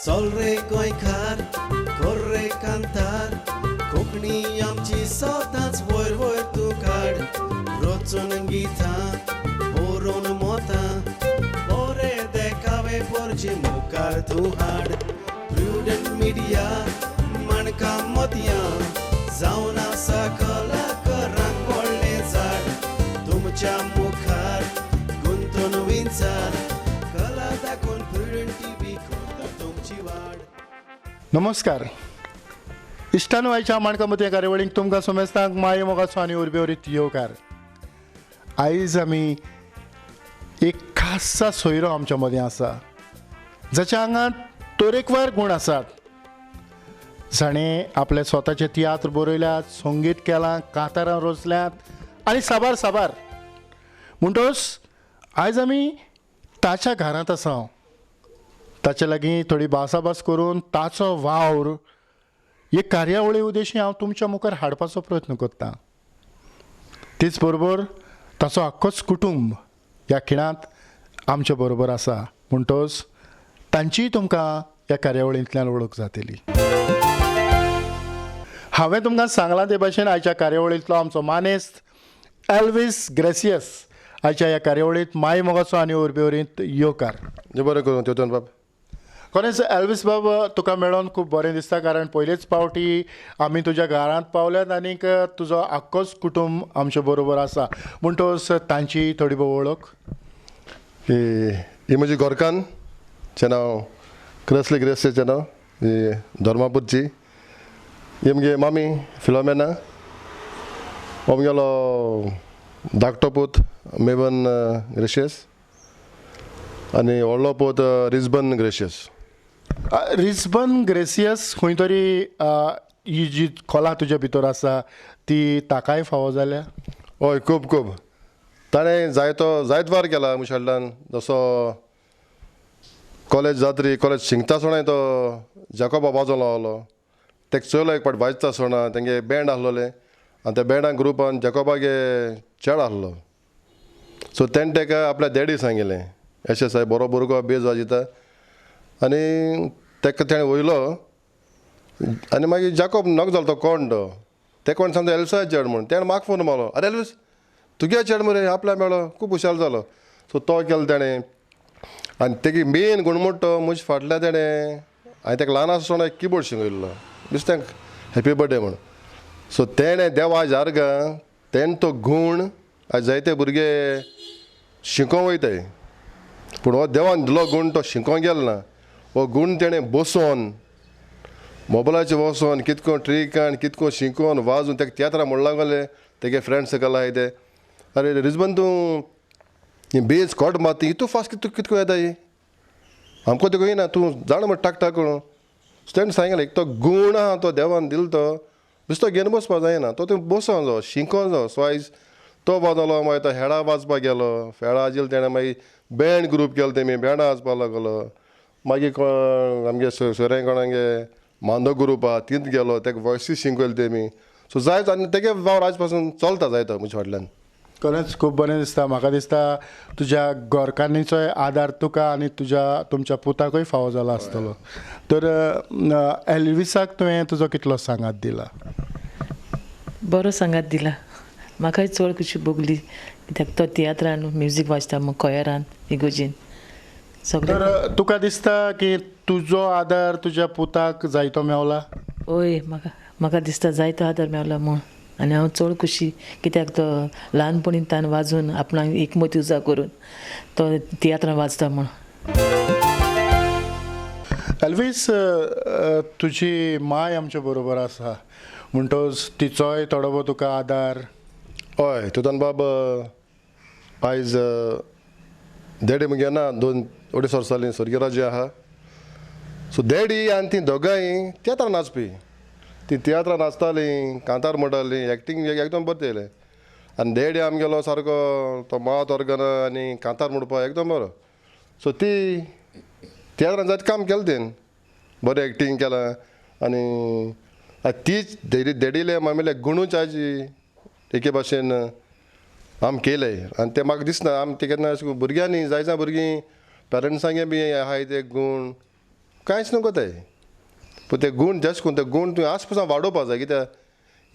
चल रे गोंयकार कर रे कांतार कोंकणी आमची सदांच वयर वयर तूं काड रचून गितां बरोवन मोतां बरे देखावे पोरचे मुखार तूं हाड प्रुडंट मिडिया माणकां मोतयां जावन आसा कलाकारांक व्हडलें झाड तुमच्या मुखार गुंतून विंचार कला दाखोवन प्रुडंट टिव्ही करता तुमची वाड. नमस्कार इश्टानो, आयच्या माणकां मोतयां कार्यावळीक तुमकां समेस्तांक माये मोगाचो आनी उर्बेवरीत येवकार. आयज आमी एक खासा सोयरो आमच्या मदें आसा जाच्या आंगांत तरेकवार गूण आसात, जाणें आपले स्वताचे तियात्र बरयल्यात, संगीत केलां, कांतारां रचल्यांत आनी साबार साबार. म्हणटोच आयज आमी ताच्या घरांत आसा, ताचे लागीं थोडी भासाभास करून ताचो वावर एक कार्यावळी उद्देशी हांव तुमच्या मुखार हाडपाचो प्रयत्न करतां. तेच बरोबर ताचो आख्खोच कुटुंब ह्या खिणांत आमच्या बरोबर आसा, म्हणटोच तांचीय तुमकां ह्या कार्यावळींतल्यान वळख जातली. हांवें तुमकां सांगलां ते भाशेन आयच्या कार्यावळींतलो आमचो मानेस्त एल्वीस ग्रेसियस आयच्या ह्या कार्यावळींत माय मोगाचो आनी उर्बेवरींत येवकार. बरें करूं तेतून बाब. खरेंच एल्वीस बाब, तुका मेळोन खूब बरें दिसता, कारण पयलेच पावटी आमी तुज्या घरांत पावल्यात आनीक तुजो आख्खोच कुटुंब आमचे बरोबर आसा, म्हणटोच तांची थोडी भोव वळख. ही म्हजी घरकान्न, चें नांव क्रसली ग्रेसियसचें नांव, ही धर्मापूरची. ही म्हगे मामी फिलोमेना, हो म्हगेलो धाकटो पूत मेबन ग्रेशियस आनी व्हडलो पूत रिजबन ग्रेशियस. रिजबन ग्रेसियस खंय तरी ही जी कला तुज्या भितर आसा ती ताकाय फावो जाल्या? हय, खूब खूब ताणें जायतो जायत वार केला मुशाल्ल्यान. जसो कॉलेज जात्री कॉलेज शिकता आसतना तो जाकोबा वाजोवंक लागलो, तेका चोयलो एक फावट वाजता आसतना तेंगे बँड आसलोलें आनी त्या बँडा ग्रुपान जाकोबागे चेडो आसलो. सो तेणें तेका आपल्या डॅडी सांगिल्लें अशें सायब बरो भुरगो बेज वाजयता, आनी तेका तेणें वयलो आनी मागीर जाकोब नक जालो तो कोण तो ते कोण सांगता एल्सा चेड म्हूण. तेणें म्हाका फोन मारलो, अरे एल्वीस तुगे चेड मरे आपल्या मेळ्ळो, खूब हुशार जालो. सो तो केलो तेणें. आनी तेगे मेन गूण म्हणटा तो म्हजे फाटल्या तेणें हांवें तेका ल्हान आसतना एक किबोर्ड शिकयल्लो बेश्टें हॅपी बर्थडे म्हूण. सो तेणें देवा जार्गां तेणें तो गूण आयज जायते भुरगे शिकोंक वयताय, पूण हो देवान दिलो गूण तो शिकोंक गेलो ना. हो गूण तेणें बसोन मोबायलाचेर वचोन कितको ट्रिकान कितको शिकोन वाजून तेका तियात्रां म्हण लागले तेगे फ्रेंड सर्कल आहाय ते, अरे रिजबन तूं बेज कॉट मारता इतू फास्ट कितू कितको येता ही आमकां तें येना, तूं जाणा म्हण टाक टाक करून. सो तेणें सांगलें एक तो गूण आहा तो देवान दिलो तो बेश्टो घेवन बसपा जायना, तो तूं बसोन जावो शिकोन जावो. सो आयज तो वाजलो, मागीर तो हेडा वाजपाक गेलो, हेडा वाजयले तेणें मागीर बँड ग्रूप केलो, तेमी बँडा वाजपाक लागलो. मागीर कोण आमगे सोयऱ्यां कोणागे मांदो ग्रूप आहा तींत गेलो, तेका वॉयसीस शिकयले तेमी. सो जायत आनी तेगे वावर आयज पासून चलता जायतो म्हज्या फाटल्यान. खरेंच खूब बरें दिसता. म्हाका दिसता तुज्या घरकान्नीचोय आदार तुका आनी तुज्या तुमच्या पुताकूय फावो जाला आसतलो. तर एल्विसाक तुवें तुजो कितलो सांगात दिला? बरो सांगात दिला, म्हाकाय चड खुशी भोगली कित्याक तो तियात्रान म्युजीक वाजता मग कोयरान इगोजीन सगळें. तर तुका दिसता की तुजो आदार तुज्या पुताक जायतो मेवला? हय, म्हाका म्हाका दिसता जायतो आदार मेवला म्हूण, आनी हांव चड खुशी कित्याक तो ल्हानपणी तान वाजून आपणाक एकमत उजा करून तो तियात्रान वाजता म्हूण. एल्वीस, तुजी माय आमच्या बरोबर आसा, म्हणटोच तिचोय थोडो भोव तुका आदार? हय तुतन बाब, आयज डॅडी मुगे ना 2-2.5 वर्सां जालीं स्वर्गीय आहा. सो डॅडी आनी ती दोगांय तियात्रां नाचपी, ती तियात्रां नाचतालीं, कांतार म्हणटालीं, एक्टींग एकदम बरें येयलें. आनी डॅडी आमगेलो सारको तो मावत ऑर्गन आनी कांतार म्हणपाक एकदम बरो. सो ती तियात्रान जायतें काम केलें तेणें, बरें एक्टींग केलां. आनी तीच डॅडीले मामीले गुणूच आयज एके भाशेन आम केले. आनी तें म्हाका दिसना आम ते केन्ना अशें भुरग्यांनी जायते भुरगीं पेरंट्सांगे बी आहाय ते गूण कांयच न्हू कोताय. पूण ते गूण जास्त करून ते गूण तुवें आज पासून वाडोवपा जाय, कित्याक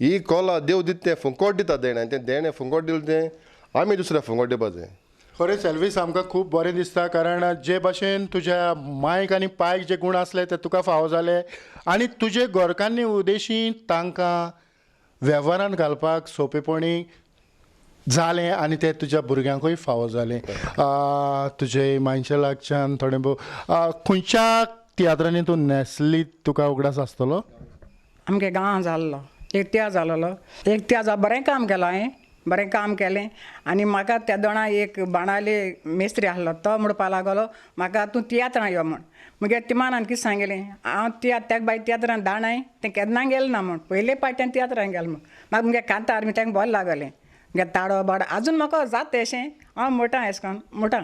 ही कोला देव दिता तें फुंकोट दिता देणें, आनी तें देणें फुंकोट दिलें तें आमी दुसऱ्या फुंकोट दिवपा जाय. खरेंच एल्वीस आमकां खूब बरें दिसता, कारण जे भाशेन तुज्या मायक आनी पायक जे गूण आसले ते तुका फावो जाले आनी तुजे गोरकान्नी उदेशी तांकां वेव्हारान घालपाक सोंपेपणी जालें आनी तें तुज्या भुरग्यांकूय फावो जालें. तुजे मायचे लागच्यान थोडे भोव खंयच्या तियात्रांनी तूं न्हेसली तुका उगडास आसतलो? आमगे गांवां जाल्लो एक तियात्र जालोलो, एक तियात्र बरें काम केलां हांवें, बरें काम केलें. आनी म्हाका त्या दोणा एक बाणाले मेस्त्री आसलो तो म्हणपा लागलो म्हाका तूं तियात्रां यो म्हण. मगीर तिमान कितें सांगलें हांव तियात्र तेका बाय तियात्रान दाणाय तें केन्ना गेलें ना म्हण, पयले पाट्यान तियात्रान गेलें म्हण. म्हाका मुगे कांतार बी तेंका बरें लागलें, मुगे ताडो बाडो आजून म्हाका जाता अशें हांव म्हणटा अशें करून म्हणटा.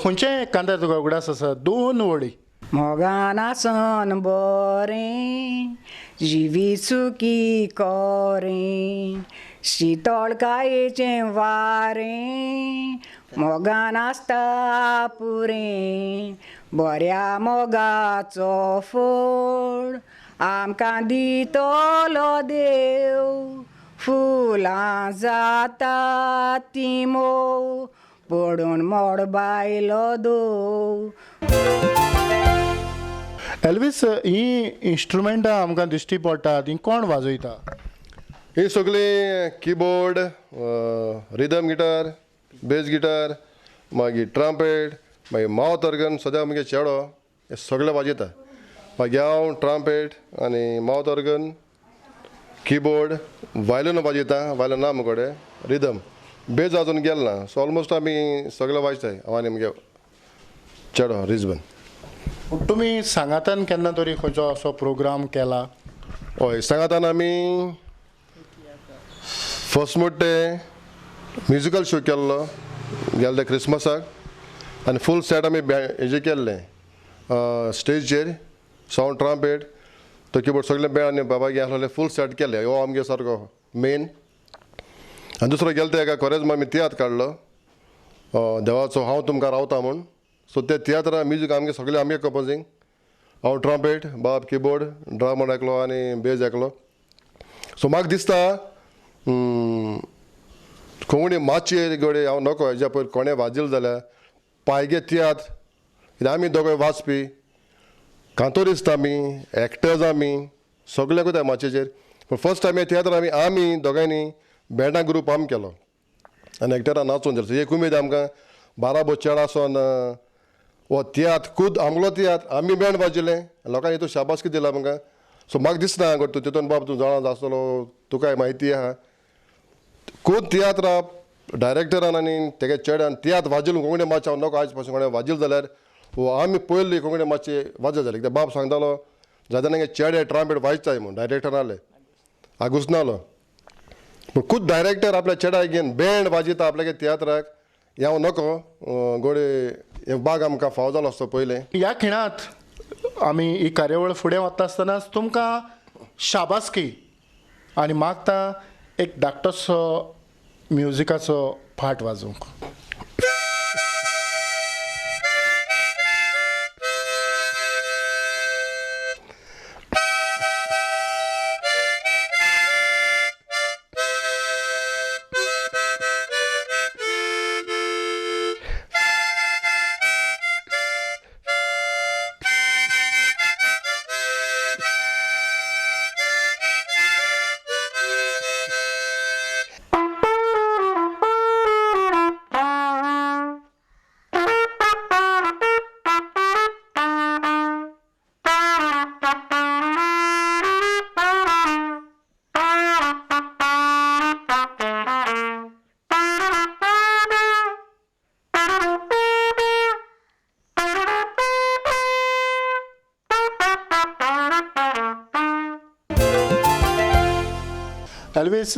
खंयचें कांतार तुका उगडास आसा? दोन वळी. मोगान आसन बरें जिवी सुखी कोरें शितोळकायेचें वारें मोगान आसता पुरें बऱ्या मोगाचो फोड आमकां दितलो देव फुलां जाता तीं मोव पडून मोडबायलो दो. एल्वीस, ही इंस्ट्रुमेंटां आमकां दिश्टी पडटात, ही कोण वाजयता? ही सगळीं keyboard, rhythm guitar, bass guitar, मागीर ट्रम्पेट, मागीर मावथ ऑर्गन, सद्या मागीर चेडो हे सगळे वाजयता. मागीर हांव ट्रम्पेट आनी मावथ ऑर्गन, किबोर्ड, वायलन वाजयता, वायलन ना म्हजे कडेन, रिदम बेज आजून गेल ना. सो ऑलमोस्ट आमी सगळे वाजताय हांव आनी म्हगे चेडो रिजबन. तुमी सांगातान केन्ना तरी खंयचो असो प्रोग्राम केला? हय, सांगातान आमी फर्स्ट मोटे म्युजिकल शो केल्लो गेले ते क्रिसमसाक, आनी फूल सेट आमी हेजे केल्लें स्टेजीचेर, सावंड ट्रम्पेट तो किबोर्ड सगळें बँड आनी बाबा आसलें फूल सेट केलें. हो आमगे सारको मेन. आनी दुसरो गेले ते एका कोरेज्मा आमी तियात्र काडलो देवाचो हांव तुमकां रावता म्हूण. सो ते तियात्रा म्युजीक आमगे सगळें आमगे कंपोजींग, हांव ट्रम्पेट, बाब किबोर्ड, ड्रमर एकलो आनी बेज एकलो. सो म्हाका दिसता कोंकणी माचयेर गडे हांव नको हेज्या पयर कोणें वाजयलें जाल्यार पायगे तियात्र, कित्याक आमी दोगांय वाजपी कांतोरिस्त आमी, एक्टर्स आमी, सगळे कोताय माचयेचेर. पूण फर्स्ट टायम हे तियात्र आमी आमी दोगांयनी बँडा ग्रूप आमी केलो आनी एक्टरां नाचून जालें. एक उमेद आमकां बाराबो चेड आसोन हो तियात्र खूद आमगलो तियात्र आमी बँड वाजयलें, लोकांनी हितून शाबासकी दिला आमकां. सो म्हाका दिसना गो तूं तितून बाब तूं जाणा आसतलो, तुकाय म्हायती आहा. खूद तियात्रा डायरेक्टरान आनी तेगे चेड्यान तियात्र वाजयलो कोंकणी मातशें हांव नको आयज पासून कोणें वाजयलें जाल्यार हो आमी पयली कोंकणी मातशी वाजय जाली. कित्याक बाब सांगतालो जाता चेडे ट्रांपेट वाजताय म्हूण डायरेक्टर आहले आगुसनालो, पूण खूद डायरेक्टर आपल्या चेड्याक घेवन बँड वाजयता आपल्यागे तियात्राक हें हांव नको गोडे हे बाग आमकां फावो जालो आसतो पयलें. ह्या खिणांत आमी ही कार्यावळ फुडें वता आसतनाच तुमकां शाबासकी आनी मागता एक धाकटोसो म्युजिकाचो पाट वाजोवंक. एल्वीस,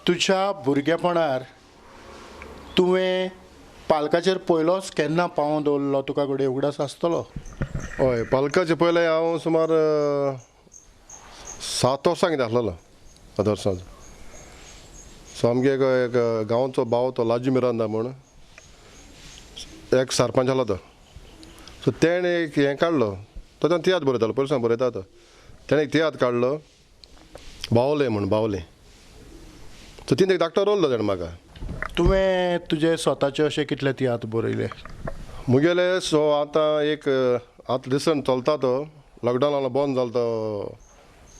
तुज्या भुरगेपणार तुवें पालकाचेर पयलोच केन्ना पांव दवरलो तुका घडये उगडास आसतलो? हय, पालकाचे पयलें हांव सुमार 7 वर्सां कितें आसलेलो, 7 वर्सां. सो आमगे एक गांवचो भाव तो लाजू मिरांदा म्हूण एक सरपंच आसलो तो. सो तेणें एक हें काडलो तो ताणें तियात्र बरयतालो, पयलीं सावन बरयता तो. तेणें एक तियात्र काडलो बावलें म्हूण, बावलें. सो तितून एक धाकटो रोल दिलो तेणें म्हाका. तुवें तुजे स्वताचे अशे कितले तियात्र बरयले? मुगेले सो आतां एक आतां रिसंट चलता तो लॉकडावनान बंद जालो तो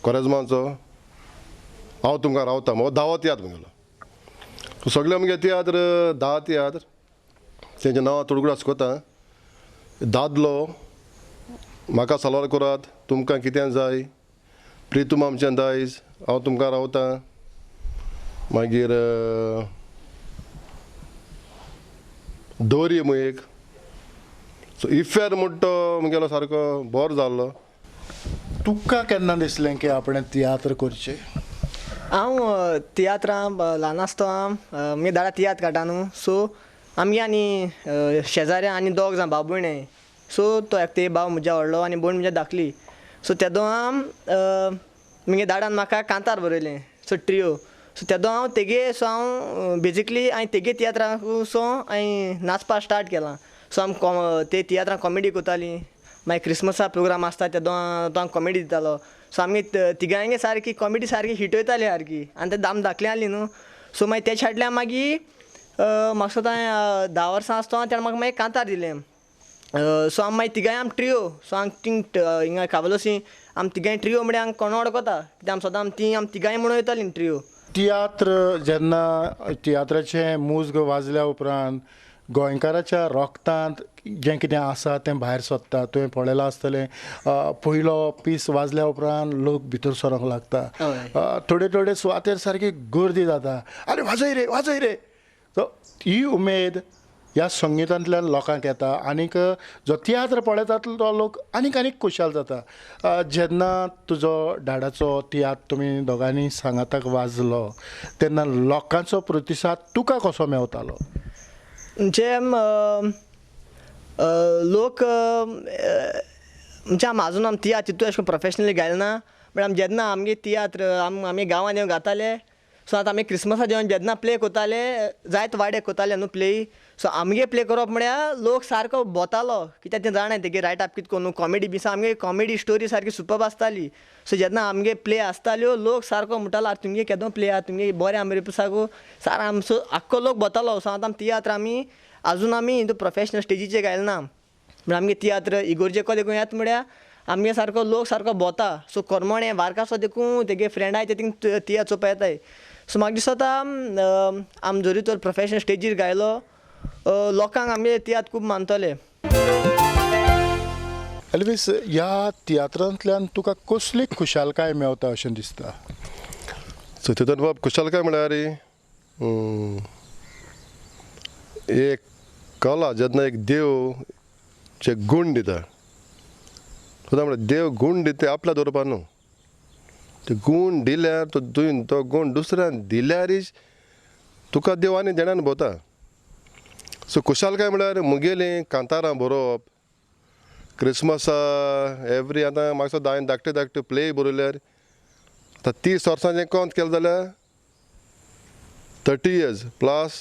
कोरेजमाचो हांव तुमकां रावता, हो धावो तियात्र मुगेलो. सगळे मुगे तियात्र 10 तियात्र, तेंचे नांवां तुडगुडास कोता. दादलो, म्हाका साल्वार करात, तुमकां कितें जाय, प्रितूम आमचें दायज, हांव तुमकां रावता, मागीर दोरी म्हूण एक. सो इफेर म्हूण तो मुगेलो सारको बोर जाल्लो. तुका केन्ना दिसलें की आपणें तियात्र करचें? हांव तियात्रां ल्हान आसतना मुगे दादा तियात्र काडटा न्हू, सो आमगे आनी शेजाऱ्या आनी दोग जाण भाव भयण, सो तो एकटे भाव म्हज्या व्हडलो आनी भयण म्हज्या धाकली. सो तेदो मुगे दादान म्हाका कांतार बरयलें, सो ट्रियो. सो तेदो हांव तेगे, सो हांव बेजिकली हांवें तेगे तियात्रांक सो हांवें नाचपा स्टार्ट केलां. सो आम ते तियात्रां कॉमेडी करतालीं, मागीर क्रिसमसा प्रोग्राम आसता तेदो तो आमकां कॉमेडी दितालो. सो आमगे तिगांयगे सारकी कॉमेडी सारकी हिट वयताली सारकी, आनी ते आम धाकली आसली न्हू. सो मागीर ते छाटल्यान मागीर म्हाका दिसता हांवें 10 वर्सां आसतना तेणें म्हाका मागीर कांतार दिलें. सो आम मागीर तिगांय आम ट्रियो, सो आम थिंग हिंगा कावलोसी आम तिगांय ट्रियो म्हळ्यार आमकां कोण वळखता कित्याक आम सदां ती आम तिगांय म्हणून वयतालीं ट्रियो. तियात्र जेन्ना तियात्राचें मुज्ग वाजल्या उपरांत गोंयकाराच्या रोगतांत जें कितें आसा तें भायर सोदता. तुवें पळयलां आसतलें, पयलो पीस वाजल्या उपरांत लोक भितर सरोंक लागता, थोडे थोडे सुवातेर सारकी गर्दी जाता, आरे वाजय रे वाजय रे. सो ही उमेद ह्या संगितांतल्यान लोकांक येता आनीक जो तियात्र पळयता तो लोक आनीक आनीक खुशाल जाता. जेन्ना तुजो डाडाचो तियात्र तुमी दोगांनी सांगाताक वाजलो तेन्ना लोकांचो प्रतिसाद तुका कसो मेवतालो? म्हणजे लोक म्हणजे आम आजून आम तियात्र तितू अशें प्रोफेशनली गायले ना, बट आम जेन्ना आमगे तियात्र आम आमी गांवांत येवन गाताले. सो आतां आमी क्रिसमसा जेवन जेन्ना प्ले करताले जायत वाडे करताले न्हू प्ले, सो आमगे प्ले करप म्हळ्यार लोक सारको भोंवतालो कित्याक तें जाणा तेगे रायट आप कितें करून कॉमेडी बी, आमगे कॉमेडी स्टोरी सारकी सुपर्ब आसताली. सो जेन्ना आमगे प्ले आसताल्यो लोक सारको म्हणटालो आतां तुमगे केदो प्ले आहा, तुमगे बरें आमरे सारको सार आमचो आख्खो लोक भोंवतालो. सो आतां आमी तियात्र आमी आजून आमी हितू प्रोफेशनल स्टेजीचेर गायले ना, म्हळ्यार आमगे तियात्र इगोर्जे देखून येता म्हळ्यार आमगे सारको लोक सारको भोंवता. सो करमणे वारकासो देखून तेगे फ्रेंडाय ते थिंग तियात्र चोवपा येताय. सो म्हाका दिसता आम जरी तर प्रोफेशनल स्टेजीर गायलो लोकांक आमगे तियात्र खूब मानतले. एल्वीस, ह्या तियात्रांतल्यान तुका कसली खुशालकाय मेवता अशें दिसता? सो तितून बाब खुशालकाय म्हळ्यार एक कला जेन्ना एक देव जे गूण दिता, सदां म्हळ्यार देव गूण दिता आपल्या दवरपा न्हू, ते गूण दिल्यार तो तो गूण दुसऱ्यान दिल्यारीच तुका देव आनी देण्यान भोंवता. सो खुशालकाय म्हळ्यार मुगेलीं कांतारां बरोवप, क्रिसमसा एवरी आतां म्हाका दिसता हांवें धाकटे धाकटे प्ले बरयल्यार आतां 30 वर्सांचें कोंत केलें जाल्यार 30 इयर्स प्लस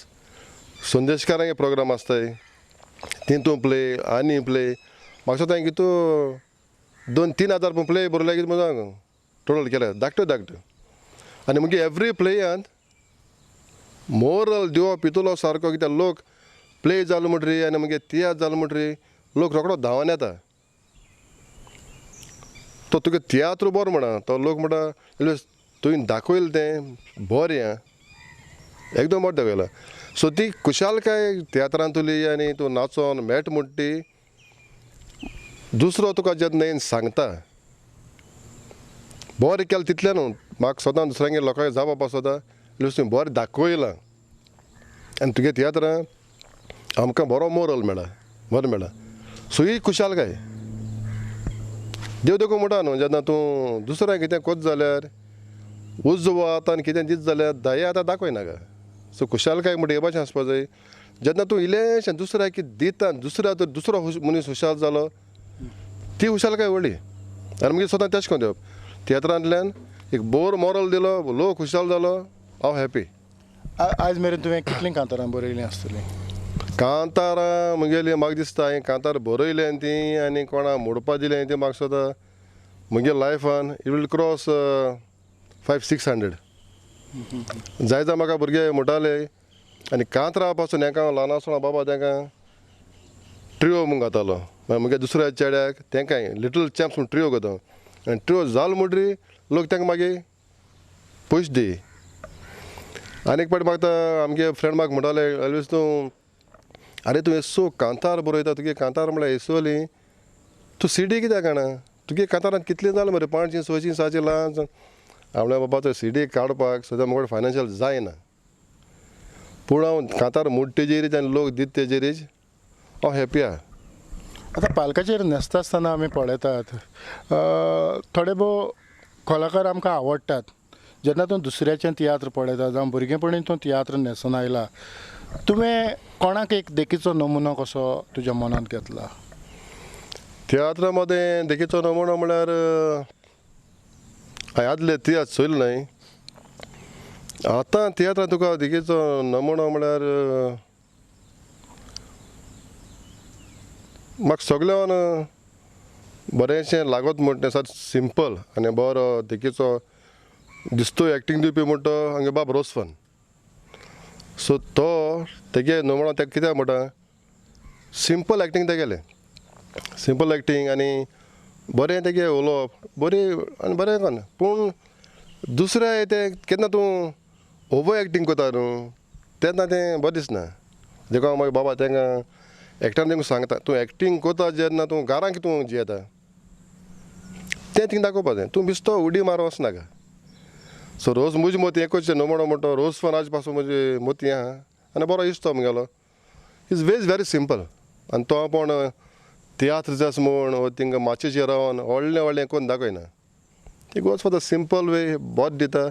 संदेशकारांगे प्रोग्राम आसताय तितून प्ले आनी प्ले म्हाका दिसता हांवें कितू 2-3 हजार प्ले बरयल्या कितें म्हूण टोटल केल्या धाकट्यो धाकट्यो. आनी मुगे एवरी प्लेयांत मोरल दिवप हितूलो सारको कित्याक लोक प्ले जालो म्हणटरी आनी मागीर तियात्र जालो म्हणटरी लोक रोकडो धांवन येता. तो तुका तियात्र बरो म्हणा तो लोक म्हणटा तुवें दाखयलें तें बरें आं, एकदम बरें दाखयलां. सो ती खुशालकाय तियात्रांतली आनी तूं नाचोन मेट म्हणटा ती दुसरो तुका जेन्ना येवन सांगता बरें केलें तितलें न्हू, म्हाका सदां दुसऱ्यांगे लोकांक जावप आसता तुवें बरें दाखयलां आनी तुगे तियात्रां आमकां बरो मोरल मेळा, बरें मेळा. सो ही खुशालकाय देव देखून म्हणटा न्हू, जेन्ना तूं दुसऱ्यांक कितें कोत जाल्यार उजवात आनी कितें दीत जाल्यार दया आतां दाखय नाका. सो खुशालकाय म्हणटा हे भाशेन आसपा जाय, जेन्ना तूं इल्लेशें दुसऱ्याक कितें दिता दुसऱ्या तर दुसरो मनीस हुशार जालो ती खुशालकाय व्हडली. आनी मागीर सदां तेश करून दिवप तियात्रांतल्यान एक बोर मोरल दिलो, लोक खुशाल जालो, हांव हॅपी. आयज मेरेन तुवें कितलीं कांतारां बरयलीं आसतलीं? कांतारां म्हगेली म्हाका दिसता हांवें कांतार बरयलें ती आनी कोणा मोडपा दिलें ती म्हाका सुद्दां म्हगे लायफान it will cross 500-600 जायते म्हाका भुरगे म्हणटाले. आनी कांतरा पासून हेका हांव ल्हान आसतना बाबा तेंकां ट्रियो म्हूण गातालो. मागीर म्हगे दुसऱ्या चेड्याक तेंकांय लिटल चॅम्प्स म्हूण ट्रियो करता आनी ट्रियो जालो म्हणटरी लोक तेंकां मागीर पयशे दी. आनी एक पाटी म्हाका आमगे फ्रेंड म्हाका म्हणटाले एल्वीस तूं आरे तूं येसो कांतार बरयता तुगे कांतार म्हळ्यार येसोली तूं सिडी कित्याक काडना तुगे कांतारान कितलें जालें मरे 500, 600, 700 ल्हान. हांव बाबा तो सिडी काडपाक सद्या म्हाका फायनान्शियल जायना पूण हांव कांतार मोडटेजेरीच आनी लोक दित तेजेरीच हांव हॅपी आहा. आतां पालकाचेर न्हेसता आसतना आमी पळयतात थोडे भोव कलाकार आमकां आवडटात. जेन्ना तूं दुसऱ्याचें तियात्र पळयता जावं भुरगेपणी तूं तियात्र न्हेसून आयला तुवें कोणाक एक देखीचो नमुनो कसो तुज्या मनांत घेतला? तियात्रा मदें देखीचो नमुनो म्हळ्यार हांवें आदले तियात्र चोयले न्हय. आतां तियात्रां तुका देखीचो नमुनो म्हळ्यार म्हाका सगल्यान बरेंशें लागत म्हणटा तें सारकें सिंपल आनी बरो देखीचो दिसतो एक्टींग दिवपी म्हणटा तो आमगे बाब रोजफन. सो तो तेगे नमुनो तेका कित्याक म्हणटा सिंपल एक्टींग तेगेलें सिंपल एक्टींग आनी बरें तेगे उलोवप बरें आनी बरें कोन्न. पूण दुसरें तें केन्ना तूं ओवर एक्टींग करता न्हू तेन्ना तें बरें दिसना. देखून हांव मागीर बाबा तेंकां एक्टरान तेंकां सांगता तूं एक्टींग करता जेन्ना तूं घरांक तूं जियेता तें थिंग दाखोवपा जाय तूं बिस्तो उडी मार वचनाका. सो रोज म्हजी मोती एकूच नमुनो म्हणटा रोज फन आज पासून म्हजी मोती आहा आनी बरो इश्ट तो म्हगेलो is veg very simple. आनी तो आपूण तियात्र जास म्हूण वो थिंगा माचयेचेर रावन व्हडलें व्हडलें कोन्न दाखयना. He goes for the simple way बोत दिता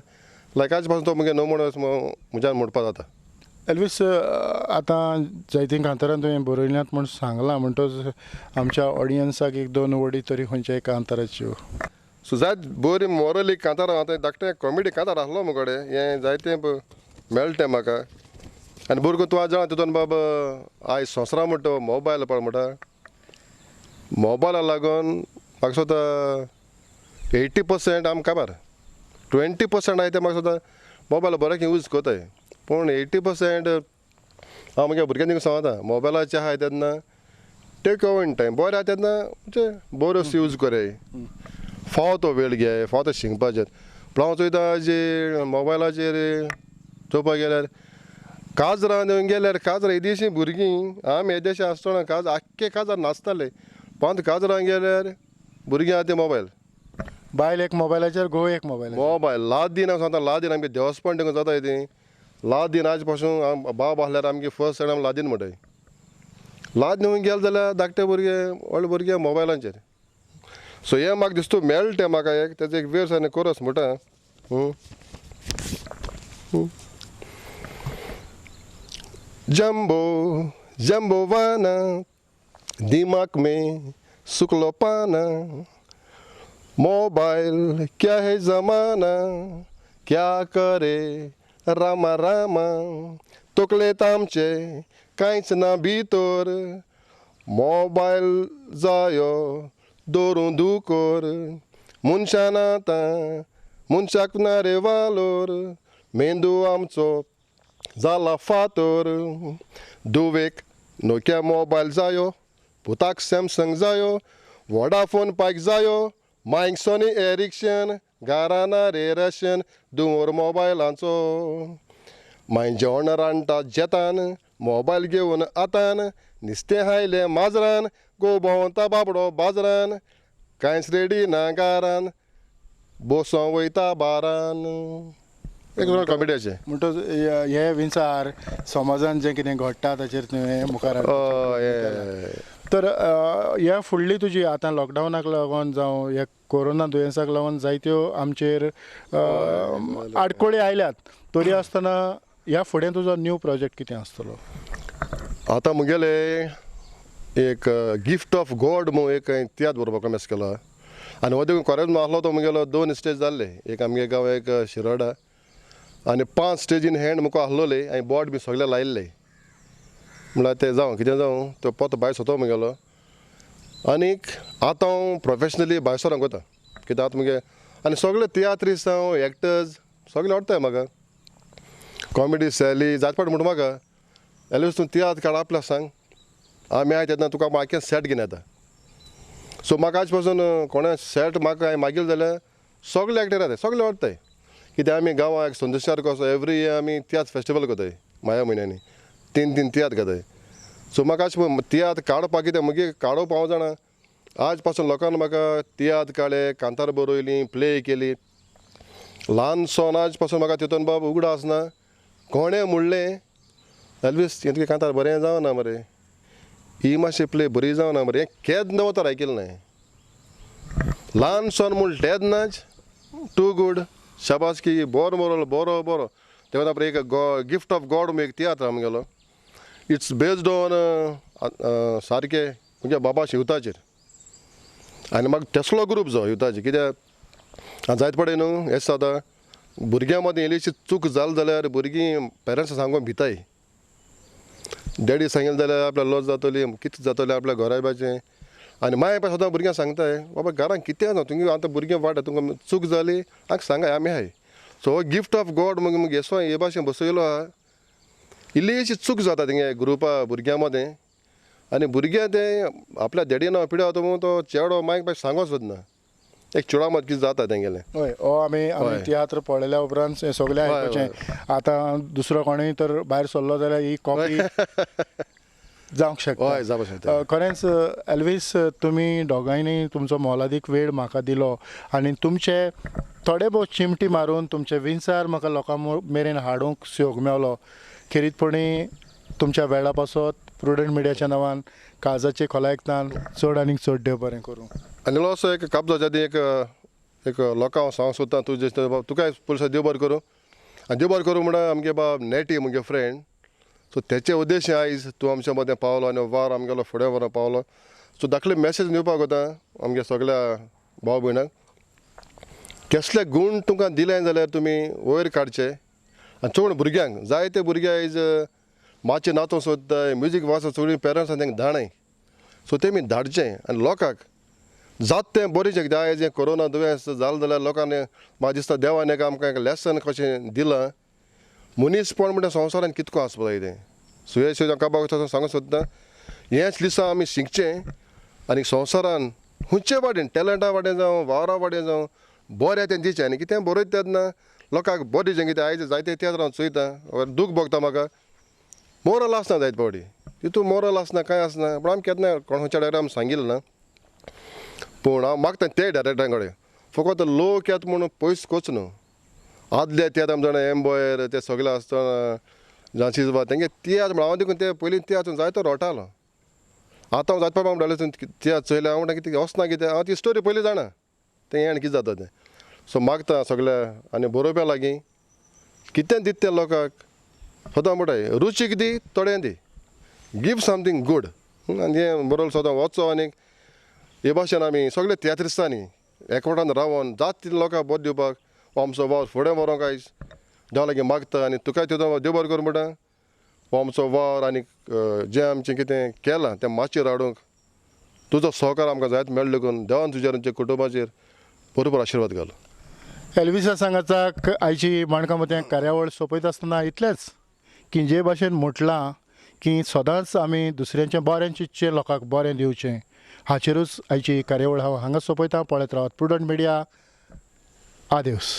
लायक आज पासून तो म्हगे नमुनो म्हज्यान म्हणपा जाता. एल्वीस आतां जायतीं कांतारां तुवें बरयल्यांत म्हूण सांगलां म्हणटच आमच्या ऑडियन्साक एक दोन वडी तरी खंयच्याय कांताराच्यो. सो जायत बरी मोरली कांतारां आतां धाकटें कॉमेडी कांतार आसलो मुगडे हें जायतें मेळटें म्हाका. आनी भुरगो तूं आतां जाणा तितून बाबा आयज संवसारा म्हणटा मोबायल पळय म्हणटा मोबायला लागून म्हाका सुद्दां 80% आमकां काबार 20% आहाय तें म्हाका सुद्दां मोबायल बरें यूज करताय पूण 80% हांव म्हगे भुरग्यांक सांगता मोबायलाचेर आहाय तेन्ना टेक ओन टायम बरें आहा तेन्ना म्हणजे बरो यूज करय फावो तो वेळ घे फावो तो शिकपाचेर. पूण हांव चोयता जे मोबायलाचेर चोवपाक गेल्यार काजरां गेल्यार काजरां येदीशीं भुरगीं आमी येदेशे आसतना काज आख्खे काजार नाचताले पण काजरां गेल्यार भुरगीं आहा ते मोबायल बायल एक मोबायलाचेर घोव एक मोबायल मोबायल लादीन हांव सांगता लादीन आमगे देवस्पण तेंका जाता ती लादीन आज पासून बाब आसल्यार आमगे फर्स्ट सायड आमी लादीन म्हणटाय. लादीन गेले जाल्यार धाकटे भुरगे व्हडले भुरगे मोबायलांचेर. सो हें म्हाका दिसता मेळटा म्हाका एक तेजो एक वेर्स आनी कोरस म्हणटा. जम्बो जम्बो वाना दिमाग में सुकलो पाना मोबाइल क्या है जमाना क्या करे रामा रामा तकलेंत आमचे कांयच ना भितर मोबायल जायो दवरूं दुकोर मनशान आतां मनशाक ना रे वालोर मेंदू आमचो जाला फातर दुवेक नोकिया मोबायल जायो पुताक सॅमसंग जायो वोडाफोन पायक जायो मायक सोनी एरिक्शन घराना रे रशन दुंवर मोबायलांचो मागीर जेवण रांदता जेतान मोबायल घेवन आतान निस्तें हायलें माजरान गो भोंवता बाबडो बाजरान कांयच रेडी ना घरान बसों वयता बारान. एक कॉमेडियाचें म्हणटच हे विचार समाजान जें कितें घडटा ताचेर तुवें मुखार. तर ह्या फुडली तुजी आतां लॉकडावनाक लागून जावं ह्या कोरोना दुयेंसाक लागून जायत्यो आमचेर आडखळी आयल्यात तरी आसतना ह्या फुडें तुजो न्यू प्रोजेक्ट कितें आसतलो? आतां म्हगेले एक गिफ्ट ऑफ गॉड म्हूण एक तियात्र बरोवपाक कॉमेस केला आनी हो देखून कोरेज्म आसलो तो म्हगेलो 2 स्टेज जाल्ले एक आमगे गांव एक शिरोडा आनी 5 स्टेज इन हँड म्हाका आसलोले आनी बोर्ड बी सगळे लायिल्ले. म्हणल्यार तें जावं कितें जावं तो पोतो भायर सोतो मुगेलो. आनीक आतां हांव प्रोफेशनली भायर सरोंक वता कित्याक आतां मुगे आनी सगळे तियात्रिस्ट जावं एक्टर्स सगळे आवडटाय म्हाका. कॉमेडी सॅली जात पाट म्हणटा म्हाका एलवीस तूं तियात्र काड आपल्या सांग आमी आय तेन्ना तुका आख्खें सेट घेवन येता. सो म्हाका आज पासून कोणें सेट म्हाका हांवें मागील जाल्यार सगळे एक्टर येताय सगळे आवडटाय कित्याक आमी गांवाक संतोशार कसो एवरी इयर आमी तियात्र फेस्टिवल करताय माया म्हयन्यांनी 3 तियात्र करताय. सो म्हाका अशें तियात्र काडपाक कितें मुगे काडोवप हांव जाणा आज पासून लोकांनी म्हाका तियात्र काडले कांतार बरयली प्ले केली ल्हान सोन आज पासून म्हाका तितून बाब उगडास ना कोणें म्हणलें एल्वीस हें तुगे कांतार बरें जावना मरे ही मातशी प्ले बरी जावना मरे हें केन्ना वतार आयकिल्लें ना. ल्हान सोन म्हूण तेन्नाच टू गूड शाबासकी बरो बरो बरो बरो तेन्ना आपणें एक गिफ्ट ऑफ गॉड एक तियात्र आमगेलो it's based on सारकें म्हणजे बाबा शिवताचेर आनी म्हाका तेसलो ग्रूप जो युथाचेर कित्याक जायत पडय न्हू हें जाता भुरग्यां मदीं इल्लीशी चूक जाली जाल्यार भुरगीं पेरंट्सां सांगून भिताय डॅडी सांगिल्लें जाल्यार आपल्या लॉस जातली कितें जातलें आपल्या घराब्याचें. आनी मागीर पळय सदां भुरग्यांक सांगताय बाबा घरान कितें जावं तुमगे आतां भुरगीं वाट तुमकां चूक जाली आमकां सांगाय आमी आहाय. सो हो गिफ्ट ऑफ गॉड मागीर मुगे येसो हे भाशेन बसयलो आहा इल्लीशी चूक जाता तेंगे ग्रुपा भुरग्यां मदें आनी भुरगें तें आपल्या डॅडी नांव पिड्या वता म्हणून तो चेडो मागीर पळय सांगो सोदना एक चेडा मद कितें जाता तेंगेलें. हय हो आमी आमी तियात्र पळयल्या उपरांत हें सगळें आयकुचें. आतां दुसरो कोणूय तर भायर सरलो जाल्यार ही कॉपी जावंक शकता. हय जावंक शकता. खरेंच एल्वीस तुमी दोगांयनी तुमचो मोलादीक वेळ म्हाका दिलो आनी तुमचे थोडे भोव चिमटी मारून तुमचे विचार म्हाका लोकां मेरेन हाडूंक सहयोग मेवलो. खेरीतपणी तुमच्या वेळा पासत प्रुडंट मिडियाच्या नांवान काळजाचे खोलायकतान चड आनीक चड देव बरें करूं. आनी इल्लोसो एक काब्जाच्या आदी एक एक लोकांक हांव सांगूंक सोदता तूं जें बाब तुकाय पुलिसां देव बरें करूं आनी देव बरें करूं म्हणल्यार आमगे बाब नेटी मुगे फ्रेंड सो तेचे उद्देश आयज तूं आमच्या मदें पावलो आनी वार आमगेलो फुडें व्हरोन पावलो. सो धाकली मॅसेज दिवपाक वता आमगे सगळ्या भाव भयणांक केसले गूण तुमकां दिले जाल्यार तुमी वयर काडचे आनी चड भुरग्यांक जायते भुरगे आयज मातशें नाचोंक सोदताय म्युजीक वाचोंक सोडून पेरंट्सां तांकां धाडाय सो तेमी धाडचें आनी लोकांक जात तें बरें कित्याक आयज हें कोरोना दुयेंस जालें जाल्यार लोकांनी म्हाका दिसता देवान एक आमकां एक लेसन कशें दिलां मनीसपण म्हणटा संवसारान कितको आसपा जाय तें. सो हें सुद्दां काबाक सांगूंक सोदता हेंच लिसांव आमी शिकचें आनी संवसारान खंयचे वाटेन टॅलंटा वाटेन जावं वावरा वाटेन जावं बरें तें दिवचें आनी कितें बरयता तेन्ना लोकांक बरें दिवचें कित्याक आयज जायते तियात्र हांव चोयता दूख भोगता म्हाका मोरल आसना जायत फावटी तितून मोरल आसना कांय आसना पूण आमी केन्ना कोण खंयच्या डायरेक्टर आमी सांगिल्लें ना पूण हांव मागता ते डायरेक्टरां कडेन फकत लोक येता म्हणून पयस कोच न्हू आदले तियात्र आमी जाणा एम्बॉयर ते सगळे आसतना झांसी बा तेंगे तियात्र म्हणून हांव देखून ते पयलीं तियात्र जायतो रोटालो आतां हांव जायत पाव म्हणटालें तियात्र चोयले हांव म्हणटा कितें वचना कितें हांव ती स्टोरी पयलीं जाणा तें आनी कितें जाता तें. सो मागता सगळ्या आनी बरोवप्या लागीं कितें दिता तें लोकांक सदां म्हणटाय रुचीक दी थोडें दी गिव समथींग गूड आनी हें बरोवन सदां वचो आनी हे भाशेन आमी सगळे तियात्रिस्तांनी एकवटान रावन जात तितले लोकांक बरें दिवपाक आमचो वावर फुडें व्हरोंक आयज देवा लागीं मागता आनी तुकाय तितून देव बरें करूं म्हणटा हो आमचो वावर आनी जें आमचें कितें केलां तें मातशें हाडूंक तुजो सहकार आमकां जायत मेळ्ळो देखून देवान तुजेर आमच्या कुटुंबाचेर बरोबर आशिर्वाद घालो. एल्विसा सांगाचाक आयची माणकां मतें कार्यावळ सोंपयता आसतना इतलेंच की जे भाशेन म्हटलां की सदांच आमी दुसऱ्यांचें बरें चिंतचें लोकांक बरें दिवचें हाचेरूच आयची कार्यावळ हांव हांगा सोंपयता. पळयत रावात प्रुडंट मिडिया. आदेवस.